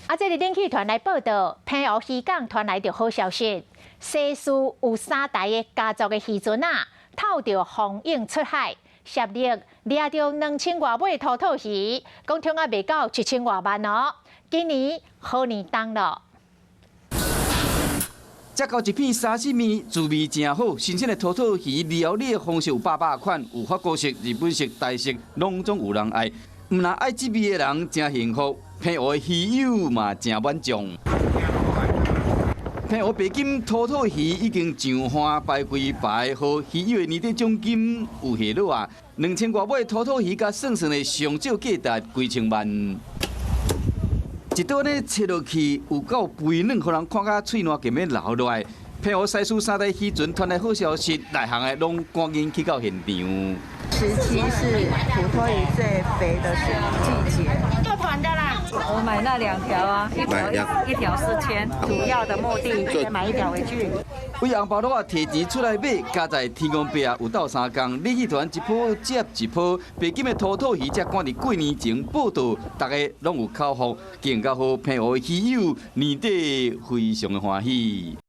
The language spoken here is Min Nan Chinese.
啊，這个冷氣團來報道，澎湖漁港傳來著好消息，西嶼有三台的家族的漁船仔，透著風湧出海，攝力掠著2000外尾土透魚，講桶仔賣到7000外萬哦。今年好年冬囉。食到一片沙西米，滋味誠好，新鮮的土透魚料理的方式有百百款，有法國式、日本式、台式，攏總有人愛。毋但愛這味的人誠幸福，澎湖的魚友嘛誠滿足。澎湖白金土透魚已經上岸排幾排，予魚友的年底獎金有下落啊！2000外尾土透魚，佮算算的上少價值幾千萬。一刀呢切落去有夠肥嫩，予人看甲喙瀾欲流落來。澎湖西嶼三台漁船傳來好消息，內行的攏趕緊去到現場。時期是土魠魚最肥的季節。做團的啦，我買那兩條啊，一條一條4000，主要的目的先買一條回去。為紅包滷仔提錢出來買，加在天公伯仔有鬥相共，冷氣團一波接一波，白金的土透魚才趕佇過年前報到，大家攏有口福，更加予澎湖魚友年底非常的歡喜。